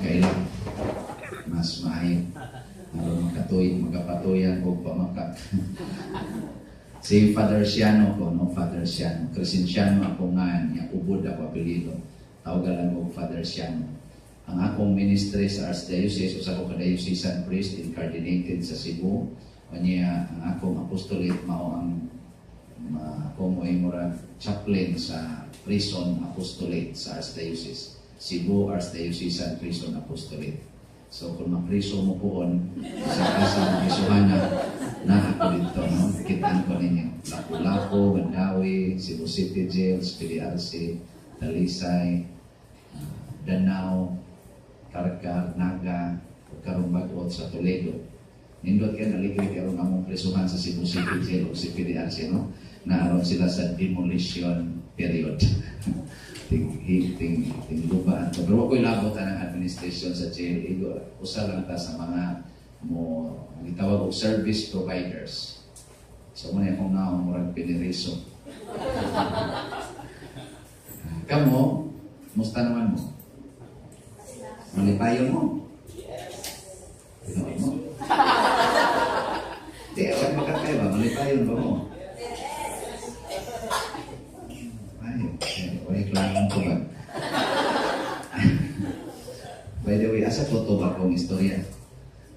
pagkaila. Mas maayo. Aron makatuy, makapatuyan og pamakak. Si Father Siano ko, no? Father Siano. Crescenciano ako nga niya, ubod ako apelyido. Tawagan lang og Father Siano. Ang akong ministry sa Archdiocese, usa ko ka diocesan priest incardinated sa Cebu. Unya ang akong apostolate mao ang ako mo murag chaplain sa prison apostolate sa Archdiocese. Cebu Archdiocesan Prison Apostolate. So kung mapriso mo puon sa asa prisuhana na ako dito, no? Kitaan ko ninyo. Lapu-Lapu, Mandaue, Cebu City Jails, PDRC, Talisay, Danao, Carcar, Naga, ug karong bag-o sa Toledo. Nindot kay naligri karon among prisuhan sa Cebu City Jail o si PDRC, no? Naaron sila sa demolition period. Ting ting ting lubaan to. Pero wa ko'y labot ang administration sa jail. Igo, usa lang ta sa mga mo gitawag og service providers. So mo na akong naong murag piniriso. Kamo, musta naman mo? Malipayon mo? Tinuod mo? Di, awan makakay ba? Malipayon ba mo? Ay, okay, klarong tubag. By the way, asa ko to ba akong istorya?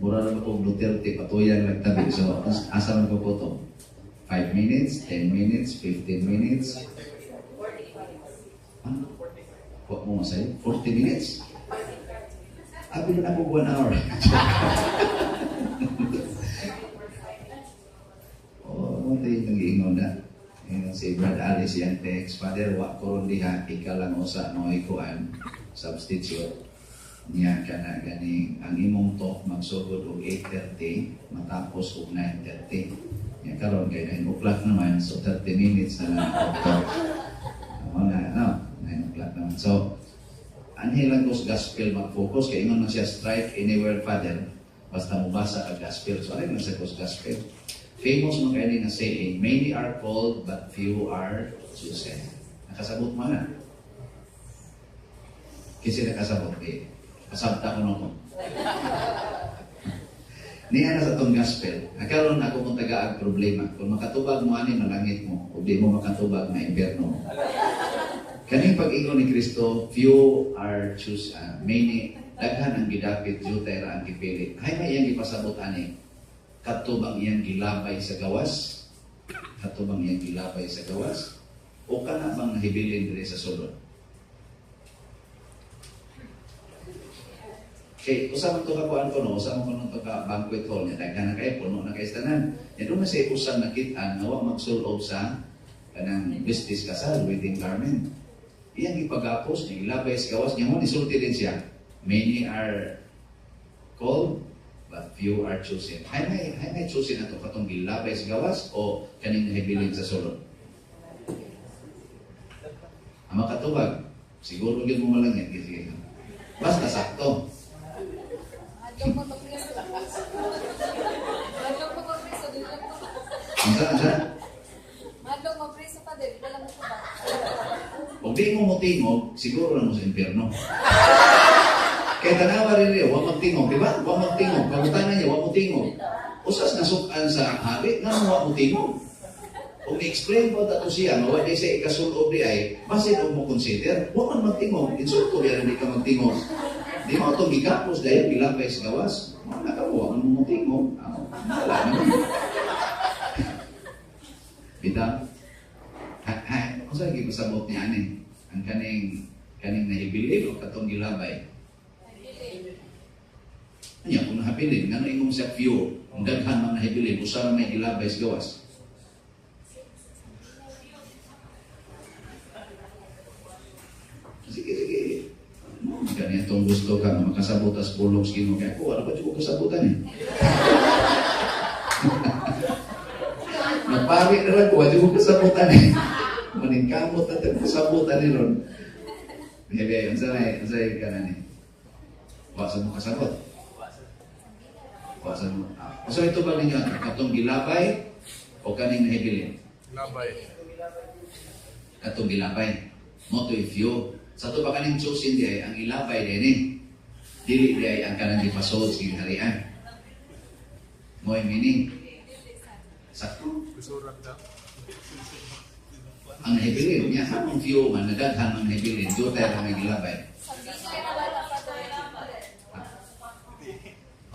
Mura naman kong Duterte, patuyan nagtabi. So, asa man ko ko to? 5 minutes, 10 minutes, 15 minutes? Ano? Wa mo masay? 40 minutes? Abi na ako 1 hour. Oh, mo tayo nag-iingon na. Ingon si Brad Alice yang text, "Father, wa ko ron diha, ikaw lang usa no ikuan, substitute." Niya kana ganing ang imong talk magsugod og 8:30 matapos og 9:30. Niya karon kay 9 o'clock naman, so 30 minutes na lang ang talk. Mo na, no? 9 o'clock naman. So, anhi lang ko sa gospel mag-focus kay ingon man siya, "Strike anywhere, Father, basta mobasa ka gospel." So, ano lang sa ko sa gospel? Famous man kay ni na saying, "Many are called but few are chosen." Nakasabot mo na. Kasi nakasabot eh. Kasabta ko no ko. Niya na sa tong gospel. Nakaroon ako mong tagaag problema. Kung makatubag mo ani, malangit mo. Kung di mo makatubag, na impyerno mo. Kaning pag-ingon ni Kristo, few are choose, many, daghan ang gidapit, jutay ra ang gipili. Hay may iyang gipasabot ani. Kadto bang iyang gilabay sa gawas? Kadto bang iyang gilabay sa gawas? O kana bang nahibilin diri sa sulod? Kay usa man to ka kuan ko no, usa man kuno to ka banquet hall niya, daghan na kay puno na kay tanan. Nya doon na siya usang nakit-an nga wa magsulob sa kanang business kasal, wedding garment. Iyang gipagapos niya, gilabay sa gawas niya mo, nisulti din siya. "Many are called but few are chosen." Hay may chosen ato, katong gilabay sa gawas o kaning nahibilin sa sulod? Ang makatubag, siguro gyud mo malangit, sige. Basta sakto. Adlong mo pagpreso. Adlong mo pagpreso, dili lang to. Unsa, unsa? Madlong mo preso pa dili lang mo ba. Kung di mo motingog, siguro na mo sa impyerno. Kaya tanawa rin rin, wa magtingog, di ba? Wa magtingog. Pangutana niya, wa mo tingog. Usas nasukan sa hari, nga mo wa mo tingog. Kung i-explain ko tato siya, nga wa di siya ikasulob di ay, basin og mo consider, wa man magtingog, insulto yan, hindi ka magtingog. Di mo itong gigapos dahil gilabay sa gawas. Mga nakawa, man mo tingog. Ah, wala naman. Bitaw. Ha, ha, kung saan gipasabot ni ani? Ang kaning nahibilin o katong gilabay? Anya, kung nahabilin, ngano ingong siya few, ang daghan man nahibilin, usa man may gilabay sa gawas. Sige, sige. No, ganitong gusto ka, nga makasabot as bulong sa Ginoo. Kaya ako, wala pa ko kasabutan eh. Napari na lang ko, wala ko kasabutan eh. Maningkamot na tayo kasabutan ni ron. Bebe, unsa may, unsa may ka na ni? Wa sa mo kasabot. Wa sa mo. Ah, unsa ito ba ninyo ato? Katong gilabay o kaning nahibilin? Labay. Katong gilabay. Mo to if you. Sa to ba kaning chosen di ay ang ilabay din eh. Dili di ay ang kanang gipasod sa gingharian. Mo'y meaning. Sakto. Kusuran daw. Ang nahibilin niya, anong view man, nadaghan ang nahibilin, jutay ang may gilabay. Sa bigay na bata, Father.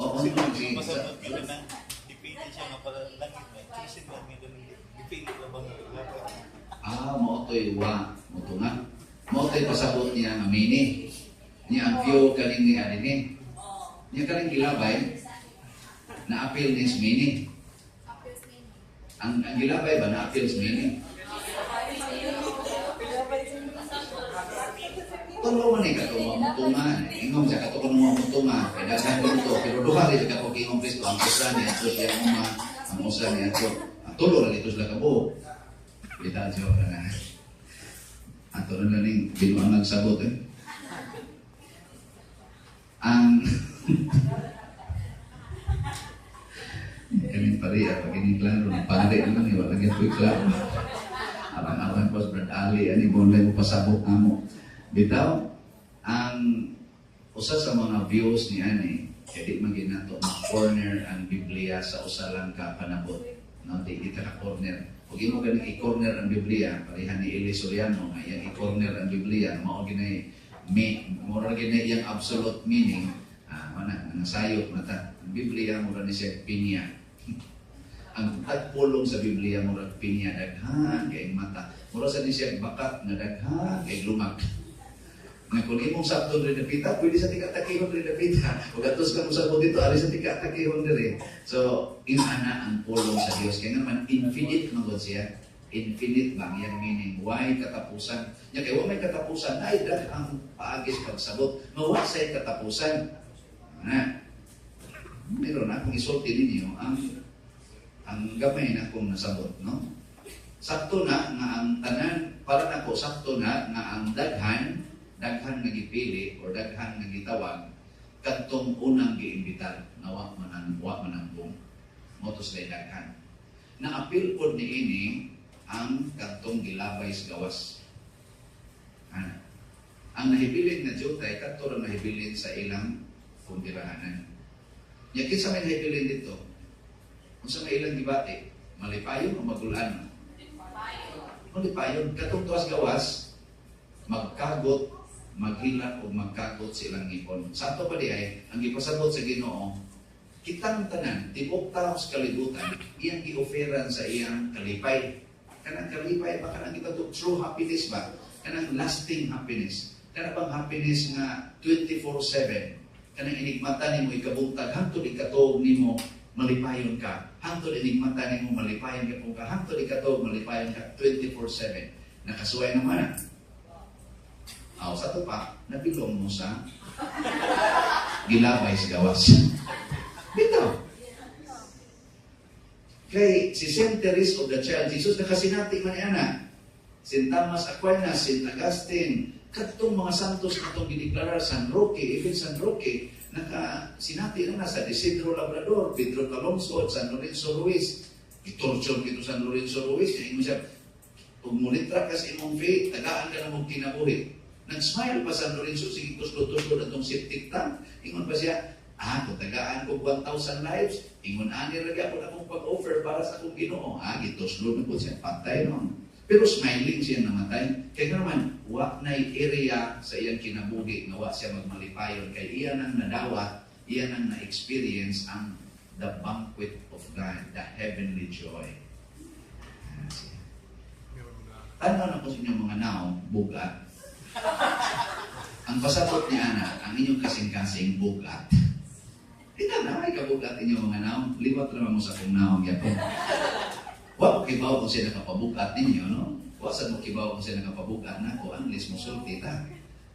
Oo, oh, sige. Basta pili na, ipili siya nga pala langit na. Chosen lang nga ganun. Ipili lang ba nga ilabay. Ah, mo to'y wa, mo to nga. Mo to'y pasabot niya nga mini. Niya ang view kaning ni ani. Niya kaning gilabay, na appeal ni mini. Appeals nini. Ang gilabay ba na appeal mini? Tulo man ni kato mamutungan. Ingom siya kato kuno mamutungan. Kay daghan dito pero duha rin siya kato ingom Kristo ang usa niya ato siya uma, ang usa niya ato. Ang tulo ra dito sila kabuok. Bitaw siya ka na. Ato na lang ning binuang nagsabot eh. Ang kanin pariya pag ini klaro, pare lang ni wala gyud ko'y klaro. Arang-arang ko sa Brad Ali, ani bonlay mo pasabot namo. Bitaw, ang usa sa mga views ni ani, kay di man gyud nato ma-corner ang Biblia sa usa lang ka panabot. No, di kita ka corner. Ug imo ganing i-corner ang Biblia, pareha ni Eli Soriano nga iyang i-corner ang Biblia, mao ginay me, mura ginay iyang absolute meaning. Ah, wala nasayop na ta. Ang Biblia mura ni siya pinya. Ang tagpulong sa Biblia murag pinya, daghan kay mata. Mura sa ni siya bakat nga daghan kay lumag. Nga kung imong sabton rin napita, pwede sa tika takihon rin napita. Ug atos ka mo sabot dito, ari sa tika takihon diri. So, inana ang pulong sa Dios. Kaya naman, infinite man gud siya. Infinite bang yang meaning? Why katapusan? Nya kay wa may katapusan, ay daghang paagis pagsabot. Mawa sa katapusan. Na. Meron na akong isulti ninyo ang gamay na akong nasabot, no? Sakto na nga ang tanan, para nako sakto na nga ang daghan, daghan nga gipili or daghan nga gitawag kadtong unang giimbitar nga wa man ang bung mao to sila daghan. Naapil pod niini ang kadtong gilabay sa gawas. Ana. Ang nahibilin nga jutay kadto ra nahibilin sa ilang kumbirahanan. Nya kinsa may nahibilin dito? Unsa may ilang gibati? Malipayon o magulan? Malipayon. Katong tuas gawas, magkagot, maghilak o magkagot silang ngipon. Sa ato pa di ay, ang gipasabot sa Ginoo, kitang tanan, tibuok tao sa kalibutan, iyang gi-offeran sa iyang kalipay. Kanang kalipay ba, kanang kita to true happiness ba? Kanang lasting happiness. Kanang bang happiness nga 24/7. Kanang inigmata nimo ikabuntag hangtod ikatuog nimo malipayon ka. Hangtod inigmata nimo malipayon ka kung ka. Hangtod ikatuog malipayon ka 24/7. Nakasuway naman na. Aw, sa to pa, nabilong mo sa gilabay sa gawas. Bitaw. Kay si Saint Therese of the Child Jesus, nakasinati man niya na. Saint Thomas Aquinas, Saint Augustine, kadtong mga santos na itong gideklarar, San Roque, even San Roque, naka sinati na na sa Isidro Labrador, Pedro Calungsod, San Lorenzo Ruiz. Gitorture kito San Lorenzo Ruiz, kaya ingon siya, kung mulitra ka sa imong faith, tagaan ka na mong kinabuhi. Nag-smile pa San Lorenzo, sige tuslo-tuslo na itong septic tank. Ingon pa siya, ah, kung tagaan ko 1,000 lives, ingon ani ra gyapon akong pag-offer para sa akong Ginoo. Ah, gituslo na po siya, patay noon. Pero smiling siya namatay. Kaya naman, wa na'y area sa iyang kinabuhi nga wa siya magmalipayon. Kay iya nang nadawat, iya nang na-experience ang the banquet of God, the heavenly joy. Ah, siya. Meron na. Tanaw na ko sa inyong mga naong, bugat. Ang pasabot ni Ana, ang inyong kasing-kasing bugat. Kita na, ay kabugat inyong mga naong. Liwat naman mo sa akong naong yapon. Wa mo kibaw kung siya nakapabugat ninyo, no? Wa sad mo kibaw kung siya nakapabugat na ako, unless mo sulti ta.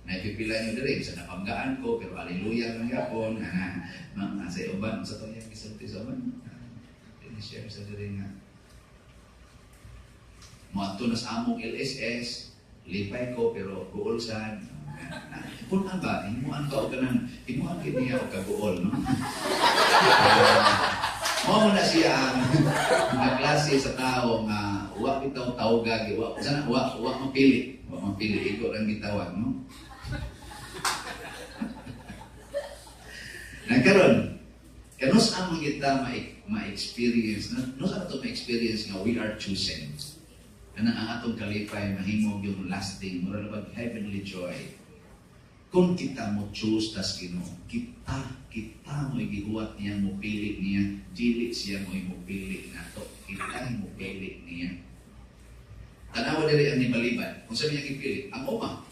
Naipipila nyo diri sa napanggaan ko, pero hallelujah lang yapon. Ah, no, nasa uban, sa to yung gisulti sa uban. Ah, share sa diri nga. Moadto na sa among LSS, lipay ko pero guol sad. Punan ba? Himuan ka o kanang himuan kini niya og kaguol, no? Mao na siya ang mga klase sa tao nga wa bitaw tawga, wa sana wa mapili, wa mapili igo lang gitawag, no? Nagkaroon, kanus ang kita ma-experience, no sa ato ma-experience nga we are chosen. Kana ang atong kalipay mahimog yung lasting, mura na bag heavenly joy. Kung kita mo choose tas Ginoo, kita kita mo gihuwat niya, mo pili niya, dili siya mo pili nato. Kita mo pili niya. Tanawa diri ang nibaliban. Kung sa niya gipili, ang uma,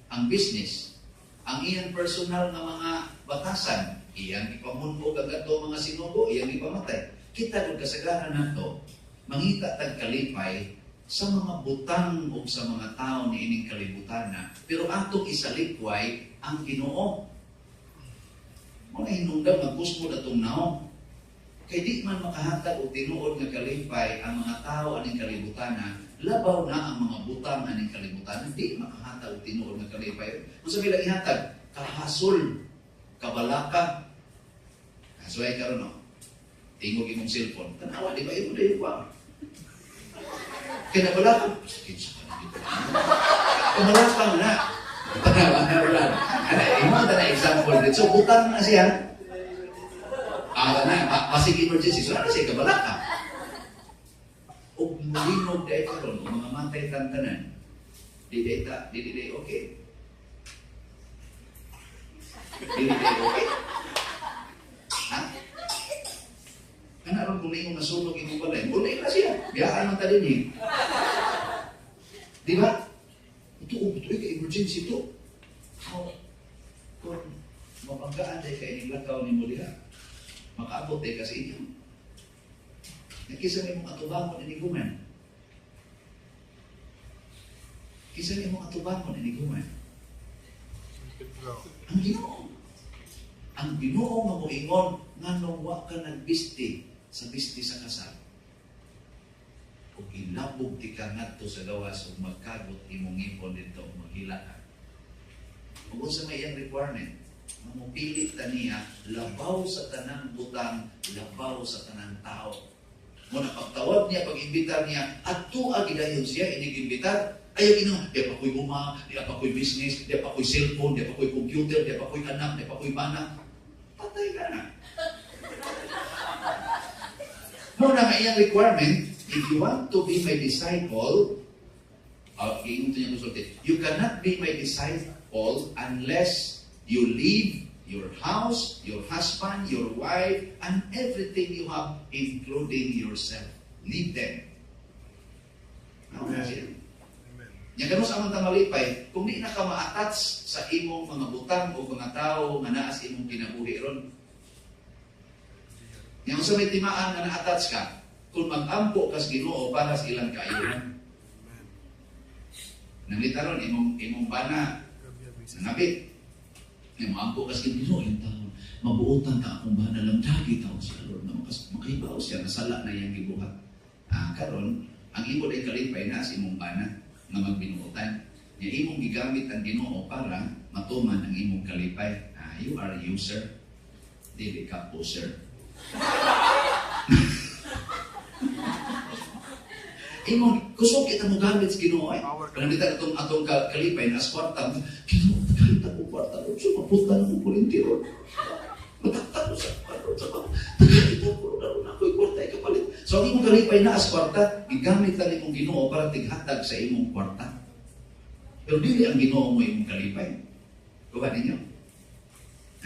ang business, ang iyang personal nga mga batasan, iyang ipamunog ang ato mga sinugo, iyang ipamatay. Kita kung kasagaran nato, mangita tag kalipay sa mga butang o sa mga tao ni ining kalibutan na, pero atong isalikway ang Ginoo. Mo na hinungdan magkusmo atong naong. Kay di man makahatag og tinuod nga kalipay ang mga tao aning kalibutan na, labaw na ang mga butang aning kalibutan, di makahatag og tinuod nga kalipay. Unsa may lang ihatag? Kahasol, kabalaka. Kasuay karon, no? Tingog imong cellphone. Tanawa, di ba imo dahil pa? Kaya nabalaka, sakit sa kanila. Kabalaka na. Tanawa na wala. Ana, imo na example dito. So, butang na siya. Ah, na, pasig emergency. So, ano siya, kabalaka. O mulinog dahil karon, o mga matay tantanan. Di di ta, di di di, okay. Di di di, okay. Ha? Kana ron kung naingon nasunog imong balay, muli na siya. Biyaan man ta din eh. Di ba? Ito, oh, ito, eh, emergency ito. Oh, kung mapanggaan day kay ining lakaw nimo diha, makaabot day ka sa inyo. Nakisa nimo atubangon iniguman. Kisa nimo atubangon iniguman. Ang Ginoo. Ang Ginoo nga moingon nganong wa ka nagbisti sa bisti sa kasal. Ug ilabog ti ka ngadto sa gawas ug magkagot imong ngipon didto ug maghila ka. Ug unsa may iyang requirement? Nga mopilit ta niya labaw sa tanang butang, labaw sa tanang tao. Mo na pagtawag niya, pag-imbitar niya, adto gidayon siya inig-imbitar. Ayaw ino, di pa ko'y uma, di pa ko'y business, di pa ko'y cellphone, di pa ko'y computer, di pa ko'y anak, di pa ko'y bana. Patay ka na. Mo na nga iyang requirement, if you want to be my disciple, ingon niya konsulti, you cannot be my disciple unless you leave your house, your husband, your wife, and everything you have, including yourself. Leave them. Ano na siya? Amen. Nya kanus among tamalipay, kung di na ka ma-attach sa imong mga butang o mga tao nga naa sa imong kinabuhi ron. Nya unsa may timaan nga na-attach ka, kung mag-ampo kas Ginoo para sa ilang kaayuhan. Amen. Nangita ron imong imong bana nangabit. Nya moampo kas Ginoo yung tao, mabuotan ka akong bana lang dagi tao siya Lord na makahibaw siya nasala na iyang gibuhat. Ah, karon ang imo day kalipay na sa imong bana nga magbinuotan. Nya imong gigamit ang Ginoo para matuman ang imong kalipay. Ah, you are a user, dili ka poser. Imong kusog kita mo gamit sa Ginoo ay. Power ka. Kanang dita atong atong kalipay na as kwarta. Ginoo, tagalita ko kwarta. Lord, so maputa na ko kurinti ron. Mataktak ko sa kwarta. Sa tagalita ko ron ako'y kwarta ay kapalit. So ang imong kalipay na as kwarta, gigamit lang imong Ginoo para tighatag sa imong kwarta. Pero dili ang Ginoo mo imong kalipay. Kuha ninyo.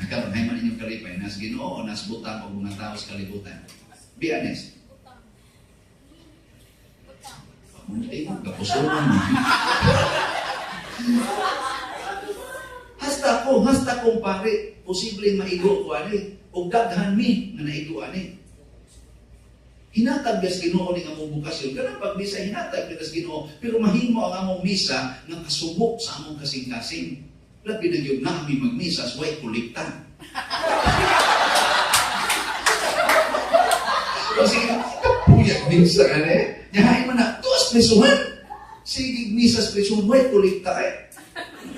Nakaroon, hay man inyong kalipay, nas Ginoo o nas butang o mga tao sa kalibutan. Be honest. Butang. Butang. Ay, kapusunan mo. Hasta ko, hasta kong pare, posibleng maigo ko ani, o daghan mi nga naigo ani. Hinatag gas Ginoo ning among bukasyon. Kanang pagmisa hinatag gas Ginoo, pero mahimo ang among misa nga kasubok sa among kasing-kasing. Labi na gyud nami magmisa sa way kolekta. Kasi kapuyag misa ani. Nyahay man na tuas presuhan. Sige misa sa presuhan way kolekta eh.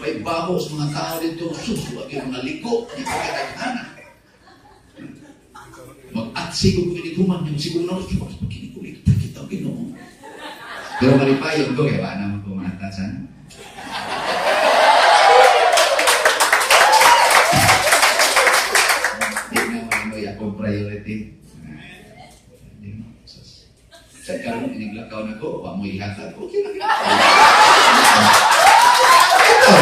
May baho sa mga tao dito, sus, wag yung mga liko, di pa kataghana. Mag-atsi ko kung iniguman, yung siguro na, sus, kinikolekta kita, Ginoo. Pero malipayon ko, kaya wala naman ko manatasan. naghatag, okay na. Ito.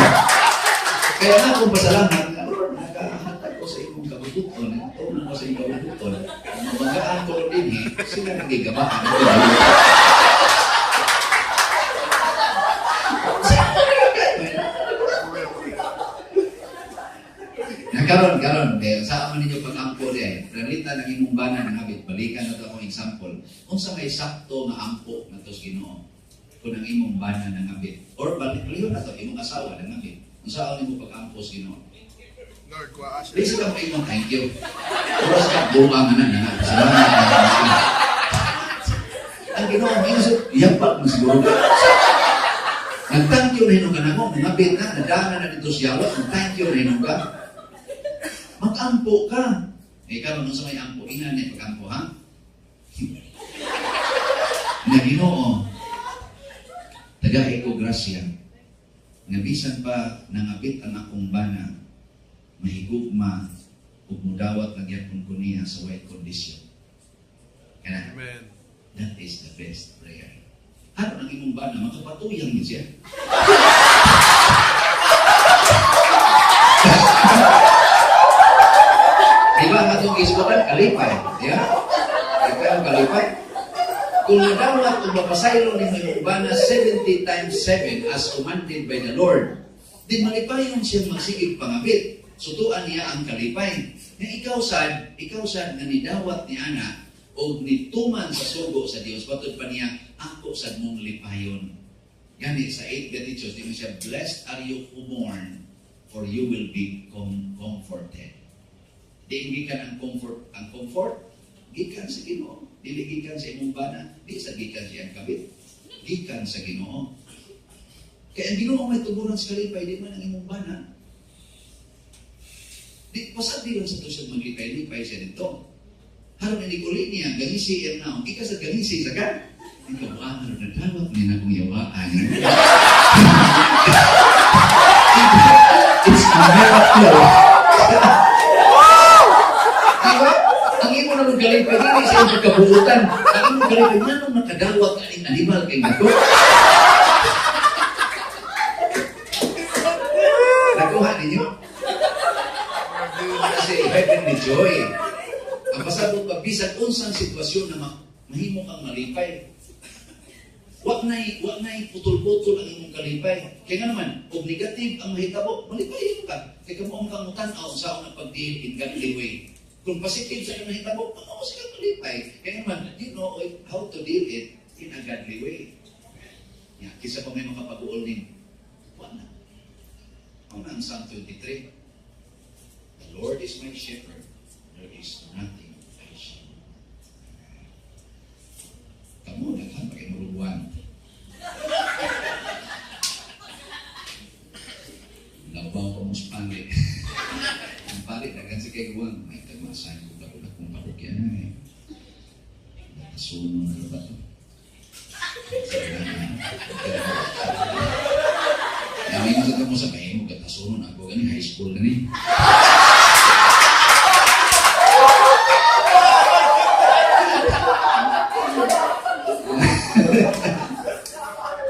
Kaya nga kung pasalamat, Lord, nakahatag ko sa imong kabubut-on, nagtuon ko sa imong kabubut-on, mabanggaan ko din eh, sila nagigabaan. Nakaron, karon, kaya sa man ninyo pag-ampo di ay, realita ng imong bana ng habit, balikan na to akong example. Unsa may sakto nga ampo na sa Ginoo kung ang imong bana ng habit or balik na to imong asawa ng habit. Unsa nimo pag-ampo sa Ginoo? Lord, kuha siya. Lisa ka mo imong thank you. Oras ka bunga nga na nga. Salamat. Ang Ginoo may sa yapak mo siguro. Nag-thank you na hinong ka na mo, nangabit na, nadana na dito siya, nag-thank you na hinong ka. Mag-ampo ka. Eh, karon sa may ampo, ina na pag-ampo, ha? Na Ginoo, taga ko grasya, nga bisan pa nangabit ang akong bana, mahigugma ug mudawat na gyapon ko niya sa white condition. Kana, Amen. that is the best prayer. Ano ang imong bana, makapatuyang ni siya. Di ba ang atong isgutan? Kalipay. Di ba? Kalipay ang kalipay. Kung nadawat o mapasaylo ni imong bana 70 times 7 as commanded by the Lord, di malipayon siya magsigig pangabit. Sutuan niya ang kalipay. Nga ikaw sad nga nidawat ni ana o nituman sa sugo sa Dios, patod pa niya, ako sad mong lipayon. Gani sa 8 Beatitudes, di mo siya, "Blessed are you who mourn, for you will be comforted." Di gikan ang comfort, gikan sa Ginoo. Dili gikan sa imong bana, di sa gikan sa iyang kabit. Gikan sa Ginoo. Kaya ang Ginoo may tuguran sa kalipay, di man ang imong bana. Di, pasad di lang sa to siya maglipay-lipay siya dito. Haron na uli niya, gangisi iyang naong, ika sa gangisi sa ka. Ikaw, ah, nadawat niya na kong yawaan. It's a miracle. Diba? Ang imo na mong kalipay, dili sa imong pagkabuutan. Ang imong kalipay, nganong nakadawat aning animal kay nato? Nakuha ninyo? Kasi heavenly joy. Ang pasabot pa, bisan unsang sitwasyon na mahimo kang malipay. Wa na'y putol-putol ang imong kalipay. Kaya nga naman, kung negative ang mahitabo, malipayin ka. Kaya kamo ang kang tan-aw sa unang pag-deal in godly way. Kung positive sa imong mahitabo, kamo sa kang malipay. Kaya naman, you know how to deal it in a godly way. Ya, kisa pa may makapag-uol nin. Wa na. Mao na ang Psalm 23. "The Lord is my shepherd, there is nothing I shall want." Kamu, daghan pa kay murubuan. Labaw pa mo sa pali. Ang pali, daghan sa kay guwang. Ay, tagmasan ko ba kung parokya na eh. Nakasuno na ba ito? Kami mo sa mo sa mahimo katasuno na ako gani high school gani.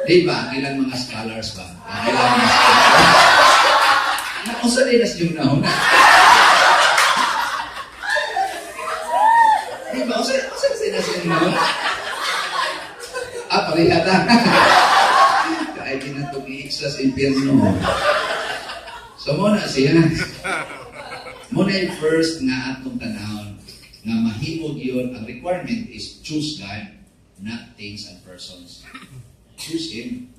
Di ba? Ang ilang mga scholars ba? Ang ilang mga scholars. Nausa din nas yung naon. Di ba? Usa din nas yung naon. Ah, pareha ta. Kaya di na itong iiksa sa impyerno. So, muna siya. Muna yung first nga atong tanawon nga mahimog yun, ang requirement is choose God, not things and persons. Choose Him.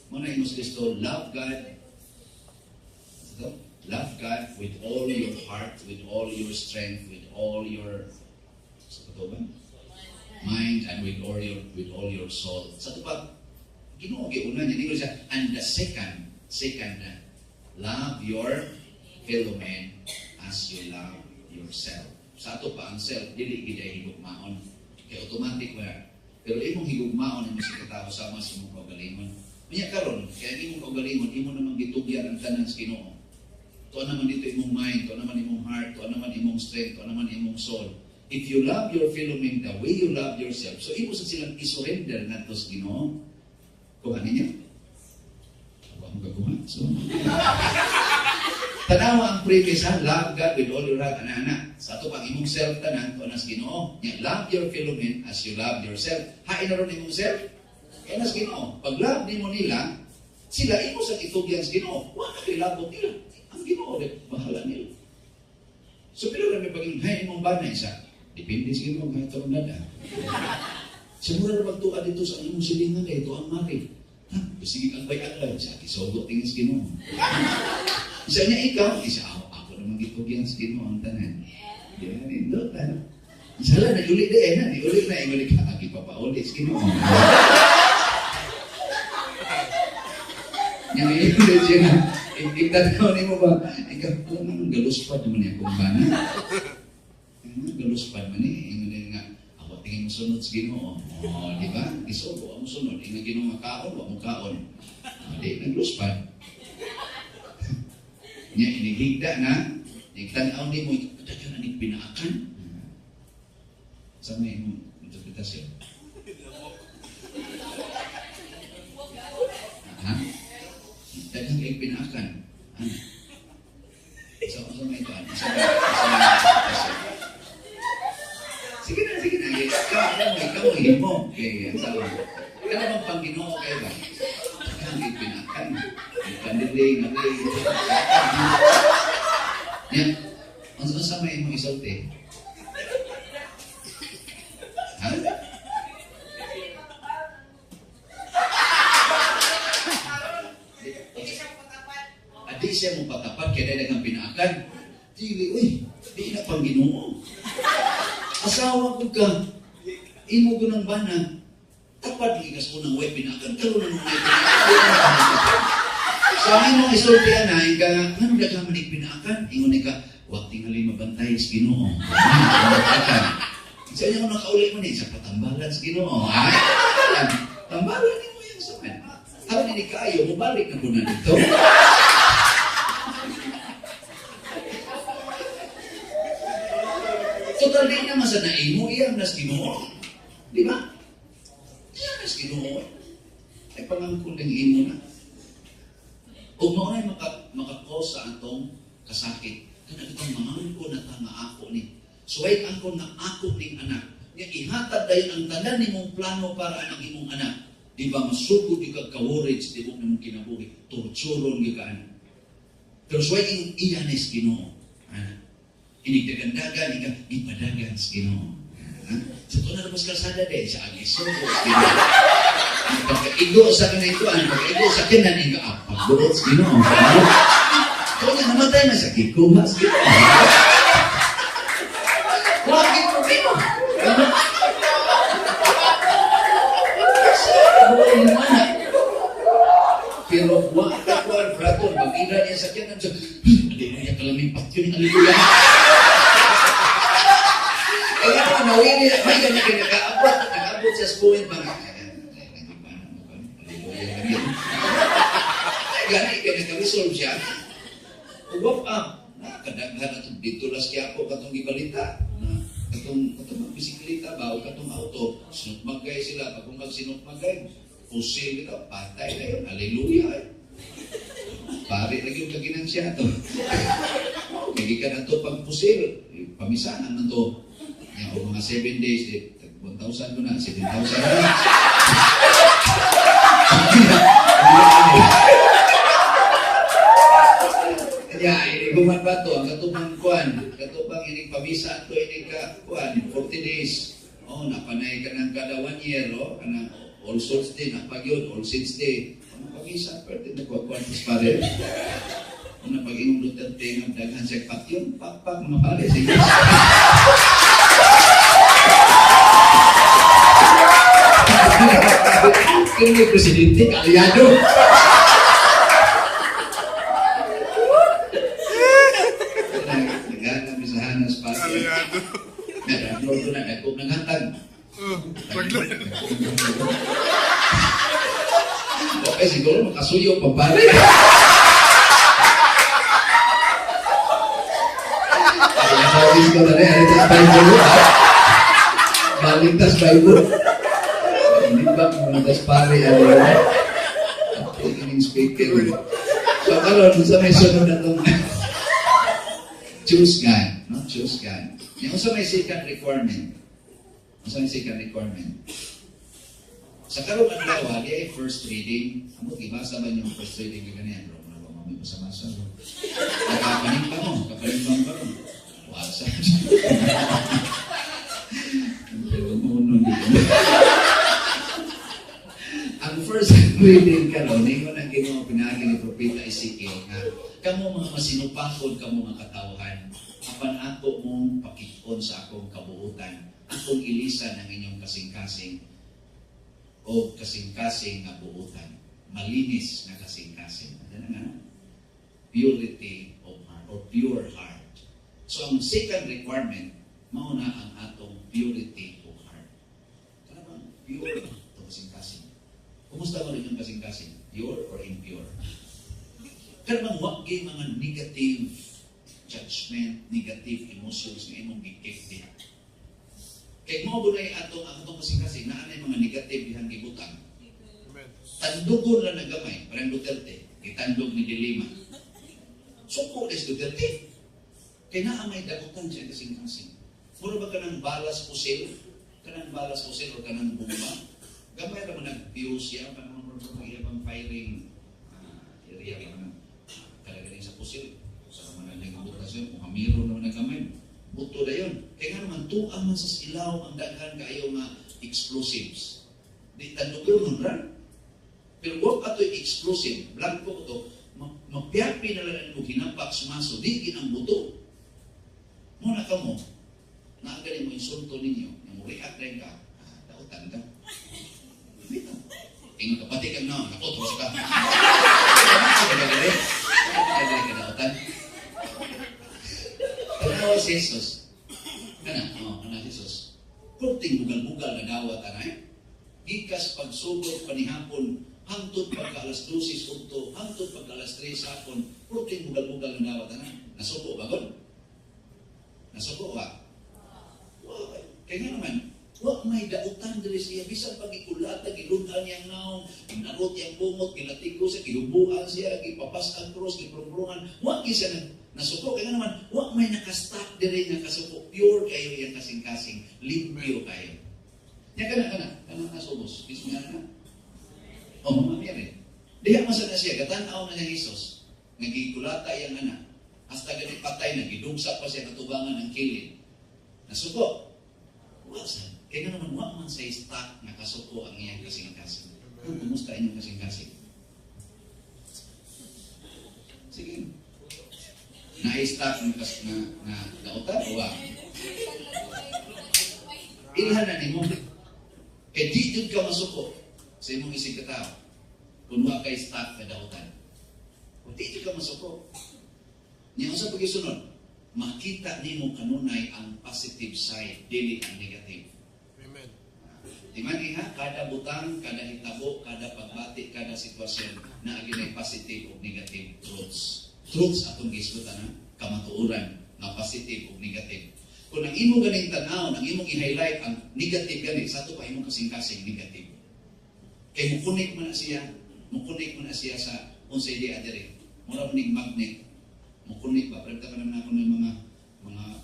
Muna yung Kristo, love God. Ito, love God with all your heart, with all your strength, with all your sa totoo ba? Mind and with all your soul. Sa ito pa, Ginoo giuna niya niyo siya. And the second na, love your fellow man as you love yourself. Sa ato pa ang self dili gid ay higugmaon. Kay automatic ba? Pero imong higugmaon imo sa katao sama sa imong kaugalingon. Unya karon, kay ang imong kaugalingon imo namang gitugyan ang tanan sa Ginoo. Tuo naman dito imong mind, tuo naman imong heart, tuo naman imong strength, tuo naman imong soul. If you love your fellow man the way you love yourself, so imo sa silang isurrender ngadto sa Ginoo. Kuha ninyo? Wa mo kakuha. So, tanawa ang premise ha, love God with all your heart, ana-ana. Sa ato pang imong self tanan, tuo nas Ginoo. Nya, love your fellow men as you love yourself. Hain na ron imong self? Kaya nas Ginoo. Pag love nimo nila, sila imo sa itugyan sa Ginoo. Wa ka kilabot nila. Ang Ginoo, di, bahala nila. So, pero kami paging, hay, imong bana isa. Depende sa Ginoo, kahit tarong dada. Sa mura na magtuwa dito sa imong silingan, kay ito ang mari. Ha? Sige kang bay-agay, sa kisugot tingin sa Ginoo. Isa niya ikaw, isa ako, ako naman gitugyan sa Ginoo ang tanan. Yan, indot, ano? Isa lang, nag-uli na eh, na, uli na, inguli ka, agi papauli sa Ginoo. Yang uli siya nga, itanaw ni mo ba, ikaw, alam mo, galuspad naman niya akong bana. Galuspad man eh, inguli nga, ako tingin mo sunod sa Ginoo. Oh, di ba? Isugo ang sunod, inga Ginoo nga kaon, wa mo kaon. Oh, di, nagluspad. Nya inihigda na, nigtanaw ni mo, dagan na pinaakan. Sa may imong interpretasyon? Ha? Daghang kay pinaakan. Ano? Sa may ito, ano? Sa may interpretasyon? Sige na, sige na. Ikaw, alam mo, ikaw ang himo. Okay, ang sawa. Ikaw naman pang Ginoo kayo ba? Daghang kay pinaakan. Pandiling, nagay. Yan. Unsa may imong isulti? Ha? Adi siya mo patapat kaya dahil ang pinaakan. Dili, uy, di na pang Ginoo. Asawa ko ka, imo ko ng bana. Tapat ligas ko ng way pinaakan, karon na nung way pinaakan. Sa amin mong isulti ana, ika, ngano da ka manig pinaakan? Ingon ni ka, wag tingali mabantay sa Ginoo. Pinaakan. Sa inyo ko nakauli mo ni, sa patambalan sa Ginoo. Ay, tambalan. Tambalan ni mo yan sa man. Aron ni kaayo, mubalik na po na dito. Total di naman sa naimo, iyang nas Ginoo. Di ba? Iyang nas Ginoo. Ay pangangkon ng imo na. Ug mao na makakos sa atong kasakit. Kana bitong mangangko na ta nga ako ni. Suway angkon nga ako ning anak. Nya ihatag dayon ang tanan nimong plano para anang imong anak. Di ba masugod gyud kag ka-worried sa tibok nimong kinabuhi. Torturon gyud ka ana. Pero suway imong iya ni sa Ginoo. Ana. Inigdagandagan ika gipadagan sa Ginoo. Ha? Sa tuon na labas kalsada de sa agi sugo sa Ginoo. Ang pagkaigo sa kanituan, pagkaigo sa kinan, ika pagbuot sa Ginoo. Kung nga namatay na sa gikuha sa Ginoo. Wagi problema. Pero wa ka kuan fraton pag-ira niya sa kinan sa haleluya kalaming patyon haleluya. Kaya ako nawili, may ganyan kaya nakaabot, nakaabot sa school ba? Haleluya. Gani kaya naka-resolve siya. Ugop up. Nakadaghan na itong dito las Quiapo katong gibalita. Na katong katong bisikleta ba o katong auto, sinukmagay sila. Pag kung magsinukmagay, pusil ito, patay na yun. Hallelujah. Eh. Pare lagi yung kaginan siya to. Okay, gikan na to pag pusil. Pamisahan na to. Yan, o mga 7 days, eh, 1,000 ko na, 7,000 na. Kaya, iniguman ba to? Ang katubang kuan, katubang inig pamisa to, inig ka, kuan, 40 days. Oh, napanay ka ng kada 1 year, oh, kanang All Souls Day, napagyod, All Saints Day. Ang pamisa, pwede na kuha kuan pas pare. Kung napag-ingong Duterte nga daghan siya patyon, pakpak mga pare, sige. Kini presidente, kalyado. Aliado. Nagano na, nagkog naghatag. Okay, siguro makasuyo pa pare. Ay, nakawis ko na rin, alitas Bible. Baligtas Bible. Hindi ba, baligtas pare, ano yun? ning speaker. So karon sa may sunod na tong choose God, no? Choose God. Yung unsa may second requirement? Unsa may second requirement? Sa karong adlaw, di ay first reading. Amo gibasa ba yung first reading ka ganyan, bro? Mura ba mami basa-basa, bro? Nakapaning pa mo, kapaning pa mo karon. Wala sa. Pero mo nun dito. Ang first reading karon, ningon ang Ginoo pinaagi ni Propeta Ezekiel nga kamo mga masinupakod, kamo mga katawhan, apan ako mong pakit-on sa akong kabuutan, akong ilisan ang inyong kasing-kasing o kasing-kasing nga buutan, malinis na kasing-kasing. Ano na nga? Purity of heart or pure heart. So ang second requirement, mao na ang atong purity of heart. Kana bang pure to kasing-kasing? Kumusta mo rin yung kasing-kasing? Pure or impure? Kana bang wa gyud mga negative judgment, negative emotions nga imong gi-keep diha? Kay mao gud atong ang atong kasing-kasing naa nay mga negative dihang gibutang. Amen. Tandugon lang na gamay, parang Duterte, gitandog ni De Lima. Suko des Duterte. Kay naa may dagutan siya kasing-kasing. Mura ba kanang balas pusil? Kanang balas pusil o kanang bomba? Gamay ra man nag-fuse siya, kanang mura ba iya bang firing area ba kanang kalagaling sa pusil. Sa man nang butas yun, kung hamiro naman ang gamay. Buto na yun. Kaya nga naman, tuang man sa ilaw ang daghan kaayo nga explosives. Di tandugon man ra. Pero wa ato'y explosive, blanco to, mapiyapi na lang mo hinapak sumaso, di ginang buto. Muna ka mo, naagani mo insulto ninyo, yung react rin ka, dautan ka. Dito. Ingon ka, pati kang naon, ako, tuwas ka. Kaya ka dautan. Tanawa si Jesus. Kana, oh, kana si Jesus. Kurting bugal-bugal na dawat anay. Gikas pagsugod panihapon, hangtod pagka alas 12 udto, hangtod pagka alas 3 sa hapon, kurting bugal-bugal na dawat anay. Nasuko ba gon? Nasuko ba? Wa, kaya nga naman, wa may dautan diri siya bisan pag gikulata, gilutan niyang naong, ginarot niyang bungot, gilatigo siya, gihubuan siya, gipapas ang cross, giprungprungan, wa gyud siya nasuko. Kaya nga naman, wa may nakastop diri nga kasuko. Pure kayo iyang kasing-kasing, limpyo kayo. Nya kana kana, kana nasubos. Mismo nga na. Oh, Mama Mary. Diha man sa na siya, gatan-aw na siya Jesus. Nagikulata iyang anak. Hasta gani patay na, gidugsa pa siya katubangan ng kilid. Nasuko. Wa sa. Kaya nga naman, wa man sa stock nga kasuko ang iyang kasing-kasing. Kung kumusta inyong kasing-kasing? Sige. Na-stock na, na dautan o wa? Ilhan na nimo. Kay di jud ka masuko sa imong isig katao. Kung wa kay stock na dautan. Kung di jud ka masuko. Nya unsa pag-isunod? Makita nimo kanunay ang positive side, dili ang negative. Amen. Di man iha, kada butang, kada hitabo, kada pagbati, kada sitwasyon na ginay positive o negative truths. Truths atong gisgutan ha, kamatuoran nga positive o negative. Kung ang imo ganing tan-aw, ang imong i-highlight ang negative gani, sa ato pa imong kasing-kasing negative. Kay mukunik man na siya, mukunik man na siya sa unsay di adere. Mura man ning magnet. Mukunik ba? Pero ka naman ako ng mga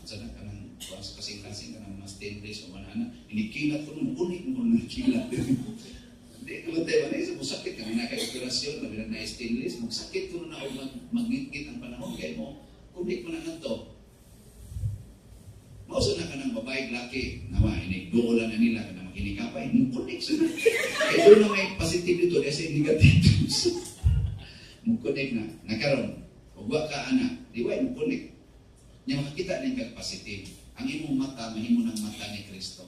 sana kanang kuan sa kasing-kasing kanang mga stainless o mga ana, inikilat ko nung mukunik mo nang kilat. Hindi naman tayo man sa musakit kami na kay operasyon labi na na stainless, magsakit ko na og magngitngit ang panahon kay mo kunik mo na ngadto. Mao sa na kanang babae laki nawa inig duolan na nila kanang makinikapay, mukunik sa na. Kay doon na may positive dito kasi negative. Mukunik na. Nakaron, ug wa ka ana, di wa mukunik. Nya makakita ning kag positive. Ang imong mata mahimo ng mata ni Kristo.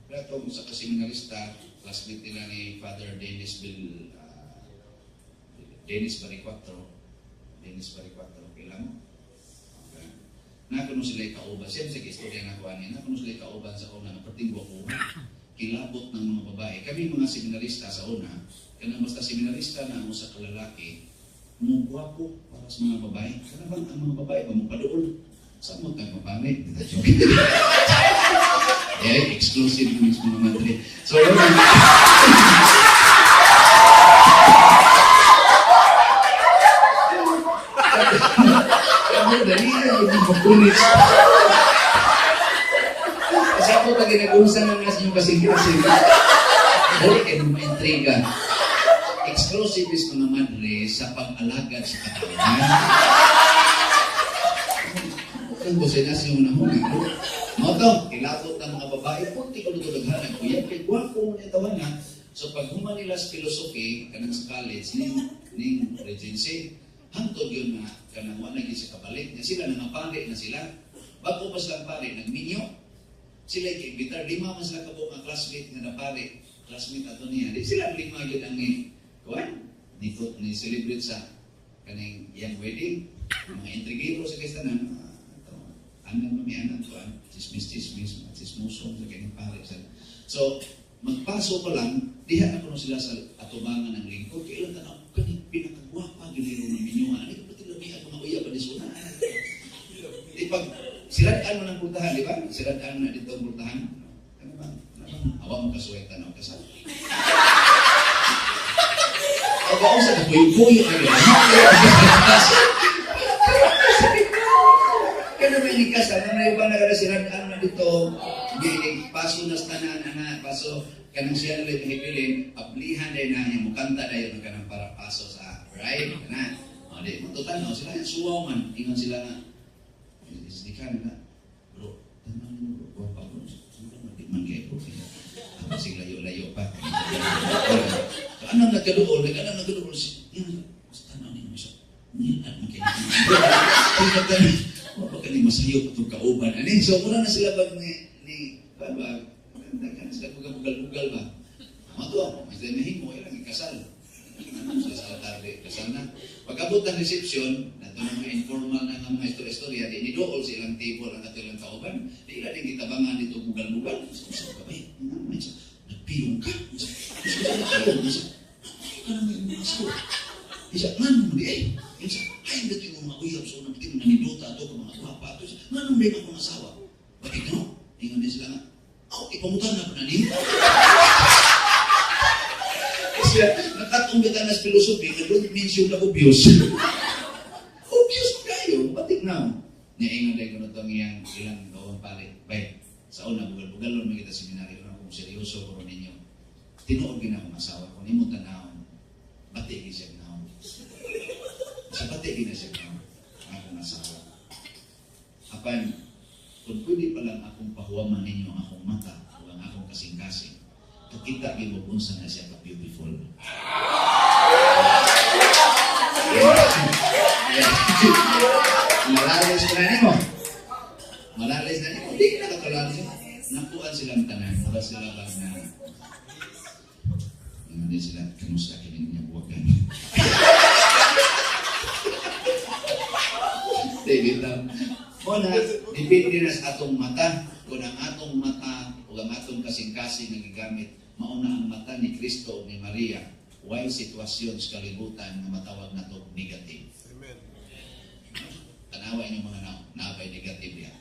Pero ito sa kaseminarista, classmate nila ni Father Dennis Bill, Dennis Baricuatro, Dennis Baricuatro, kailan mo? Okay. Nakuno sila kauban. Siyempre sa istorya na kuha niya, nakuno sila kauban sa una, nga perting gwapo. Kilabot ng mga babae. Kami mga seminarista sa una, kanang basta seminarista na ang usa ka lalaki, mo gwapo para sa mga babae. Kana bang ang mga babae ba mo paduol? Sa mo tag mapangit? Joke. Eh, exclusive mismo mga madre. So, yun. Dali na yung mapunit. Kasi ako pag ginag-unsa na nga sa inyong kasing-kasing. Dali kayo maintriga. Exclusive is mga madre sa pag-alagad sa katawan. Kung ko sila sa iyong nahuna. Mao to, kilabot ng mga babae, punti ko luto daghanan. Kuya, kay gwapo mo ni tawan na. So pag human nila sa philosophy, kanang sa college, ning Regency, hangtod yun na kanang wa na gyud sa kabalik. Nga sila nangapali na sila. Bago pa silang pari, nagminyo. Sila ikiimbitar, lima man sila kabuok nga classmate nga napari. Classmate ato niya. Di sila lima yun ang ni, kuan, ni, ni celebrate sa kaning iyang wedding. Mga intrigero sa kastanan, ah, ito, anang mami anang kuan, chismis chismis, mga chismoso sa kaning pare. So, magpaso pa lang, diha na kuno sila sa atubangan ng lingkod. Kailan tanaw, kani pinakagwapa giniro ng minyuan. Ano ka pati lami ang mga uya pa ni suna. Di pag siradaan mo ng pultahan, di ba? Siradaan mo na dito ang pultahan. Ano ba? Ano ba? Awa mo kasuway tanaw kasal. O ba sa kuyo-kuyo ka gano'n? Kaya may likas, ano na iba na kada siradaan na dito. Gini, paso na sa tanan, ana, paso kanang siya nila mahibilin, ablihan dahil na niya, mukanta dahil ng kanang para paso sa right, kana. O di, matutan, o sila yung suwaw man, ingon sila nga, is di ka nila, bro, tanaw niyo bro, gwapa bro, di man kayo bro, ako sige layo-layo pa. So, anong nagkaduol, nag-anong nagkaduol, si, yan, tanaw niyo, isa, niyan, man kayo. Wa pa kani masayo patong kauban. Ani, so mura na sila pag ni ba ba, daghan sila bugal-bugal ba. Amo to, mas dahil nahimo ilang ikasal. Ano sila sa altar, kasal na. Pag-abot ng reception, nato na mga informal na nga mga istorya-istorya, di nidool sa ilang table ang ato ilang kauban. Di ila din gitabangan dito bugal-bugal. So, sa ka ba? Nagpiyong ka. Nagpiyong ka. Ka nang mga asawa. Isa, ngano mo di ay? Isa, ay, dito yung mga uyab sa unang tikim, nanidota ato ka mga gwapa ato. Isa, ngano mo di ang mga asawa? Bakit no? Ingon din sila nga, oh, ipamutan na pa na niyo. Kasi nakatong kita na sa philosophy, nga don't mention na obvious. Obvious mo kayo, batik na. Niingon din ko na itong iyang ilang gawang pare. Bay, sa una, bugal-bugal lang kita seminaryo na kung seryoso ko ninyo. Tinuod gina akong asawa kung imo tanawon, bati gid siya naon. Sa bati gid na siya naon, ang akong asawa. Apan, kung pwede pa lang akong pahuwaman ninyo ang akong mata o ang akong kasing-kasing, kakita gid mo kung unsa na siya ka-beautiful. Yeah. Malalis na nimo. Malalis na nimo. Di na kakalalis. Nakuan silang tanan. Para sila bang na Hindi sila, kamusta kini niya buwagan. Di, bitaw. Mo na, depende na sa atong mata. Kung ang atong mata o ang atong kasing-kasing nga gigamit, mauna ang mata ni Kristo o ni Maria, way sitwasyon sa kalibutan nga matawag na to negative. Amen. Tanawa inyong mga naong, naabay negative ya.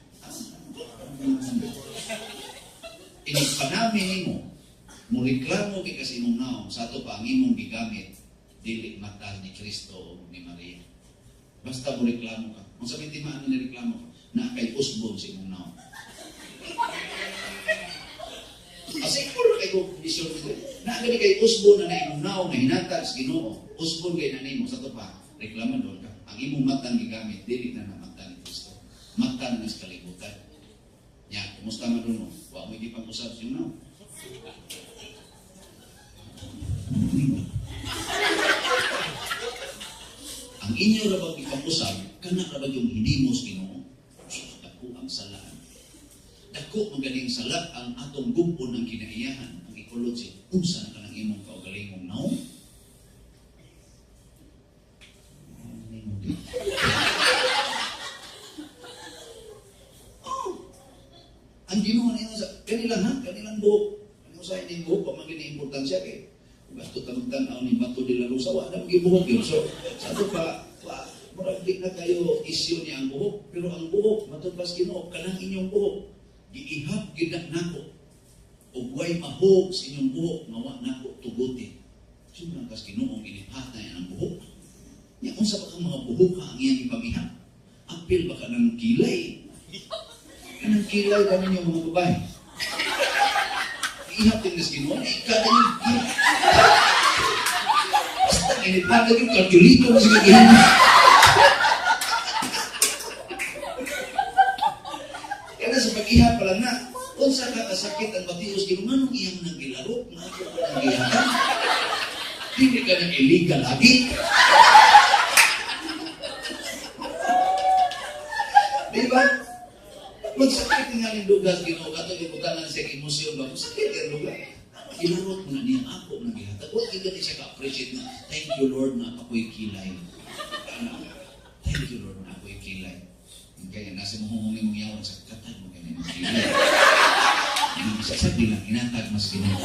Inig panami nimo, mo reklamo kay kasi imong naong, sa ato pa ang imong gigamit, dili mata ni Kristo o ni Maria. Basta mo reklamo ka. Kung sa timaan na reklamo ka, na kay usbon sa imong naong. Kasi siguro kay ko kondisyon nito. Na gani kay usbon na na imong naong nga hinatag sa Ginoo. Usbon kay na nimo sa ato pa, reklamo doon ka. Ang imong mata ang gigamit dili na na mata ni Kristo. Mata na sa kalibutan. Nya, kumusta man doon mo? Wa mo gipang-usab sa imong naong. Ang inyo ra bang ipang-usab, kana ra ba yung hinimos Ginoo? Sus, dako ang salaan. Dako magaling sala ang atong gupon ng kinaiyahan, ang ecology. Unsa na kanang imong kaugalingong naong? Oh. Ang Ginoo na sa kanilang ha, kanilang buhok. Ano sa inyong buhok, pa man gini importansya kay gasto ta magtan-aw ni Bato de la Rosa, wa na buhok yun. So, sa ato pa, wa, murag di na kayo isyu niya ang buhok, pero ang buhok, matod pas Ginoo, kanang inyong buhok, giihap gid na nako. Ug way mahog sa inyong buhok, nga wa nako tuguti. Sino kas Ginoo inipatay ang buhok? Nya unsa pa kang mga buhok ang iyang ipamihap? Apil ba ka ng kilay? Kanang kilay ba ninyo, mga babae? Ihap din nas Ginoo, ika din. Basta inipagad yung kalkulito mo sa kagihan. Kaya sa pag-ihap pa lang na, unsa ka kasakit ang batios Ginoo, nganong iyang nang gilaro, nga ako pa nang gihapan? Dili ka nang illegal lagi. Di ba? Magsakit nga ning dugas Ginoo kato gibutangan sa emosyon ba? Masakit ang dugas. Gilarot mo na niya ako nang gihatag. Wa gyud gani siya ka-appreciate na thank you, Lord, na ako'y kilay. Thank you, Lord, na ako'y kilay. Kaya nasa mo mong yawan sa katag mo ganyan ang kilay. Sa bilang inatag mas Ginoo.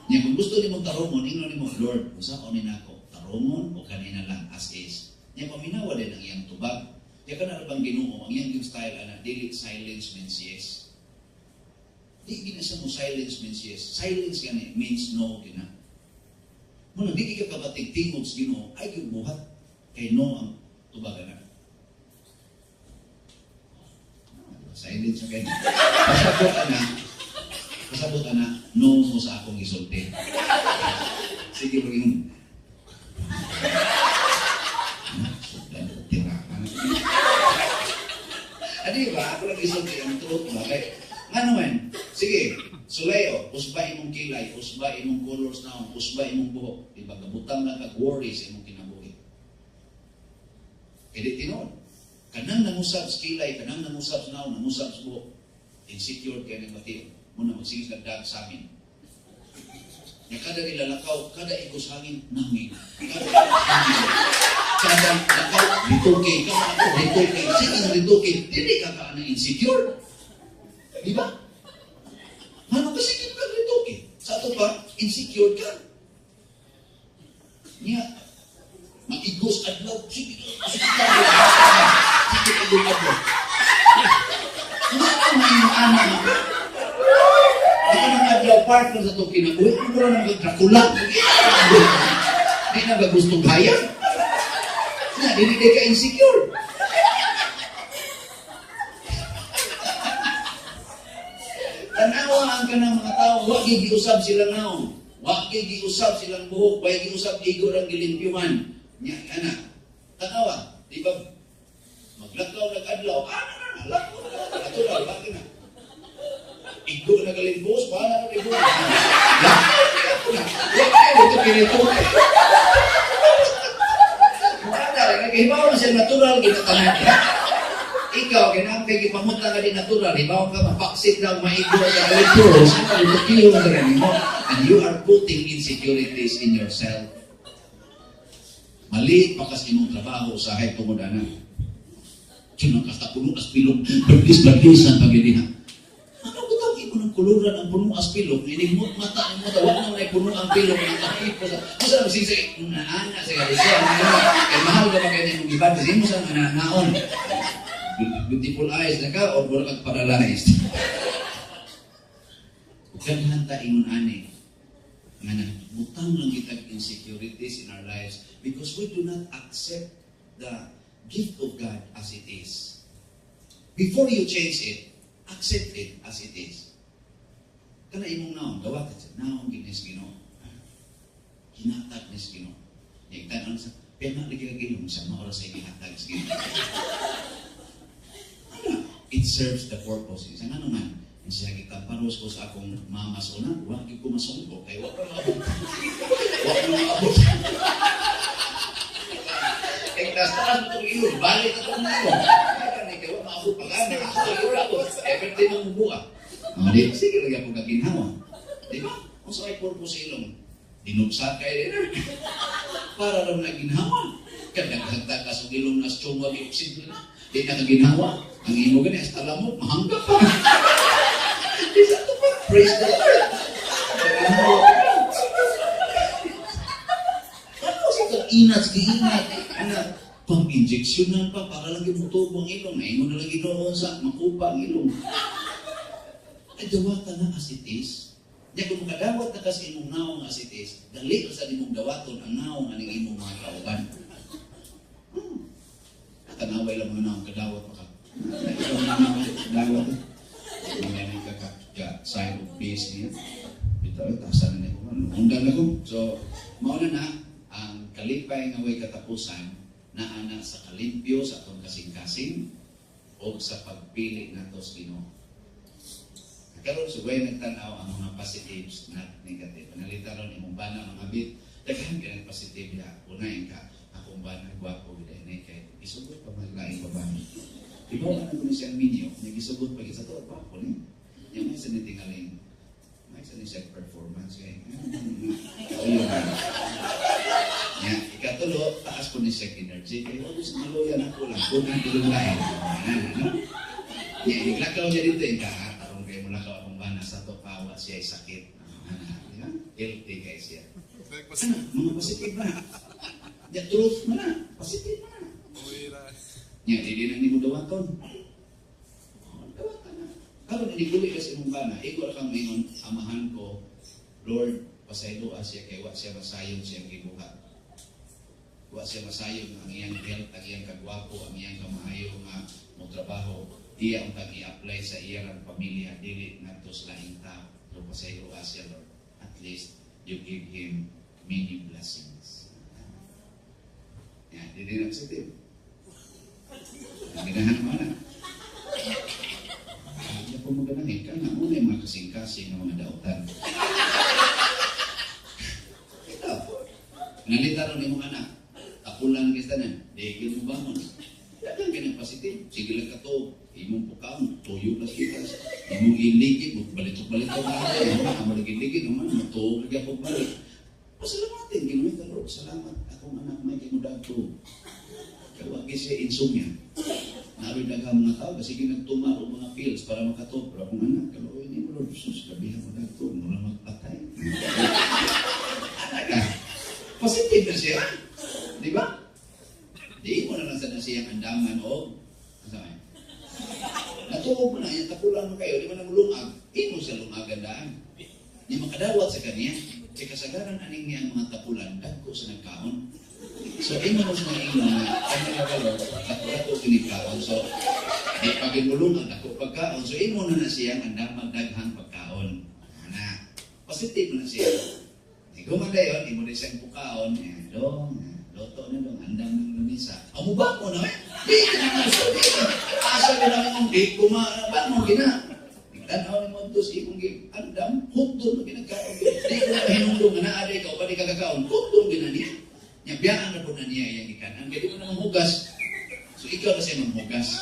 Nya kung gusto nimo tarungon, ingnon nimo, "Lord, usa ko ni nako, tarungon o kanina lang as is." Nya paminawa din ang iyang tubag. Nya kana bang Ginoo, ang iyang yung style ana, dili silence means yes. Di gina sa mo silence means yes. Silence gani means no gina. Muna di ka kabatig tingog sa Ginoo, ay gyud buhat kay no ang tubag ana. Silence na kayo. Pasabot ana, pasabot ana, no mo sa akong isulti. Sige, pag yung tira. Adi ba? Ako lang isulti ang truth ba? Kay, nga naman, sige, sulayo, usba imong kilay, usba imong colors na, usba imong buhok. Di ba? Gabutang lang kag worry sa imong kinabuhi. Kaya di tinuod. Kanang nangusab sa kilay, kanang nangusab sa naong, nangusab sa buhok, insecure kay ng batiyo. Muna magsigis nagdag sa amin. Nga kada nilalakaw, kada igos hangin, nangin. Kada hangin. Kada lakaw, rituke. Kada lakaw, rituke. Sige na rituke. Dili ka ka na insecure. Di ba? Ano kasi ka rituke? Sa ato pa, insecure ka. Niya, maigos adlaw, sige, sige, sige, sige, adlaw. Nga ang iyong anak mo. Ako nang adlaw partner sa itong kinabuhi, ano mo nang Dracula? Di na ba gustong hayag? Na, dili di ka insecure. Tanawa ang kanang mga tao, wa giusab sila naong. Wa giusab silang buhok, wa giusab igo rang gilimpyuhan. Nya ana. Tanawa, di ba? Maglakaw nag-adlaw, ana na na, lakaw na, natural, bakit na? Igo na galimbos, paano na igo? Lakaw na, wa kayo ito kinito. Wala rin, naghibaw na siya natural, ginatanan niya. Ikaw, kinang kay gipamuta ka di natural, hibaw ka, mapaksit na maigo sa galimbos, ano na rin mo. And you are putting insecurities in yourself. Maliit pa kasi imong trabaho, usahay tungod ana. Sino kasta puno as pilog, bagdis-bagdisan pag ha. Ano ko tawag imo ng kuluran ang puno as pilog, inig mo mata mo mata, wala na puno ang pilog ang kapit ko sa. Musa mo sisay naana sa kalisa. Kay mahal ka ba kay imong giban kasi mo sa naon. Beautiful eyes na ka or mura kag paralyzed. Uganahan ta ingon ani nga butang lang kitag insecurities in our lives because we do not accept the gift of God as it is. Before you change it, accept it as it is. Kana imong naong, dawat sa naong ginis Ginoo. Hinatag nis Ginoo. Nagtan sa pema lagi kag ilong sa maoras sa gihatag sa Ginoo. Ano? It serves the purpose. Isa nga naman, siya gitaparos ko sa akong mama sa una, wa gyud ko masungko kay wa pa maabot. Wa pa maabot. Kay taas taas mo itong ilong, balik na itong ilong. Kaya kay wa maabot pa ka, ako ako. Everything ang mubuha. Oh, di, sige lagi ako kaginhawa. Di ba? Kung sa ay purpose sa ilong, dinugsa kay dinner. Para raw na ginhawa. Kaya naghagta ka sa ilong na chunga, gi-oxygen na. Di na kaginhawa. Ang imo gani, hasta lamok, mahangga pa. Di sa ito pa. Praise the Lord. Kaginhawa ka. Ano sa itong inat, sige inat. Ano, pang-injeksyonan pa para lang yung mutubo ang ilong. Naingon na lang ginoon sa makupa ang ilong. Ay, dawata na as it is. Nya kung makadawat na kasi imong naong as it is, dali sa imong dawaton ang naong aning imong mga kauban. Tanaway lang mga naong kadawat pa ka. Ikaw na naong dawat. Mga nang ka sign of peace niya. Bitaw, tasan na ko. Undang na ko. So, mauna na, ang kalipay nga way katapusan na ana sa kalimpyo sa atong kasing-kasing o sa pagpili nato sa Ginoo. Karon sugay nagtan-aw ang mga positives, not negative. Panalita ron imong bana mga bit, daghan ka ng positive ya. Una ka, akong bana gwapo gid ini kay isugot pa man laing babae. Ibaw na ko ni siyang minyo, nya gisugot pa gid sa tuod gwapo ni. Nya may sa tingaling. May sa ni siya performance kay. Kauyo na. Nya ikatulo, taas po ni siya energy kay wala sa maluya na kulang kulang tulong lain. Ano? Nya iglakaw niya dito ka tarong kay mo lakaw akong bana sa to pawa siya ay sakit. Ana, di ba? Healthy kay siya. Ano, mga positive na. Ya, truth man na. Positive man na. Nya, dili na nimo dawaton. Oh, dawatan na. Karon hindi guli kasi imong bana, igo ra kang maingon, amahan ko, Lord, pasayloa siya kay wa siya masayod siyang gibuhat. Wa siya masayod ang iyang health, ang iyang kagwapo, ang iyang kamaayo nga mo trabaho, iya ang tag i-apply sa iyang pamilya, dili ngadto sa laing tao. So pasayloa siya, Lord. At least you give him many blessings. Yan, dili na positive. Ganahan mo na. Hindi po maganahin ka na. Una yung mga kasing-kasing ng mga dautan. Ito. Nalita ron imong anak. Tapulan kita na. Di yun mo bangon. Daghang ka ng positive. Sige lang ka to. Imong pukaon. Tuyo na kita. Imong iligid. Balitok-balitok na ako. Amo lagi ligid. Naman. Matuog lagi ako balik. Pasalamatin. Ginoo ka, Lord. Salamat. Akong anak may kay mo dagto. Kaya wag siya insomnia. Naroy daghang mga tao kasi nagtuma og mga pills para makatuog. Pero akong anak, kaluoy ni mo, Lord, sus, gabihan mo dagto, mura magpatay. Anak ka. Positive na siya. Di ba? Di mo na lang sa na siyang andaman o ano ba? Natuog mo na, yung tapulan mo kayo, di ba nang lungag? Imo siya lungagan daan. Di makadawat sa kaniya. Kay kasagaran aning niya ang mga tapulan, dagko sa nagkaon. So, imo mo sa ingon na, ano na ba, Lord, dako-dako kinikaon. So, di pag imulungan, dako pagkaon. So, imo na na siya ang andamag daghang pagkaon. Ana, positive na siya. Di ko man dayon, imo na siyang pukaon. Eh, dong, eh, loto na dong, andam ng lamisa. Amo ba mo na eh? Di ka na so, di ka. Asa ka na mong di kuma, ba mo gina? Tanaw ni mo ito sa imong andam, hukdon mo ginagkaon. Di ko na mahinungdong nga naa ka, o pa di ka kakaon, hukdon gina niya. Nya biyaan na po na niya iyang ikanan, kaya di mo na manghugas. So ikaw na siya manghugas.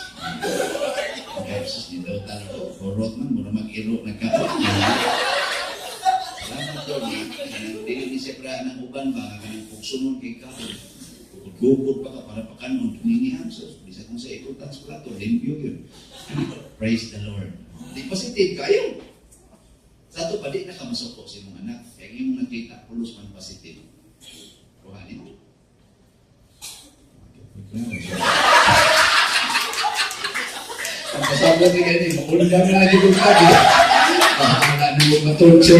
Okay, sus, di daw talo, horot man, mura mag-iro, nagkaon. Salamat doon, ha. Kanang dili ni siya pra ng uban ba, kanang pugsunon kay kaon. Gugod pa ka para pakanon, kininihan. So, bisa kung sa ikutan sa plato, limpyo yun. Praise the Lord. Di positive kayo. Sa ato pa, di na ka masuko sa imong anak. Kaya imong nakita, pulos man positive. Kuha nimo. Ang pasabot ni gani, maundang na lagi kong sabi. Bahala na mo matutso.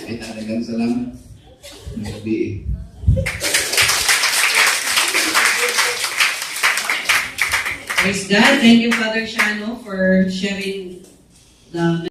Ay, talagang salamat. Ng gabi eh. Praise God. Thank you, Father Shano, for sharing the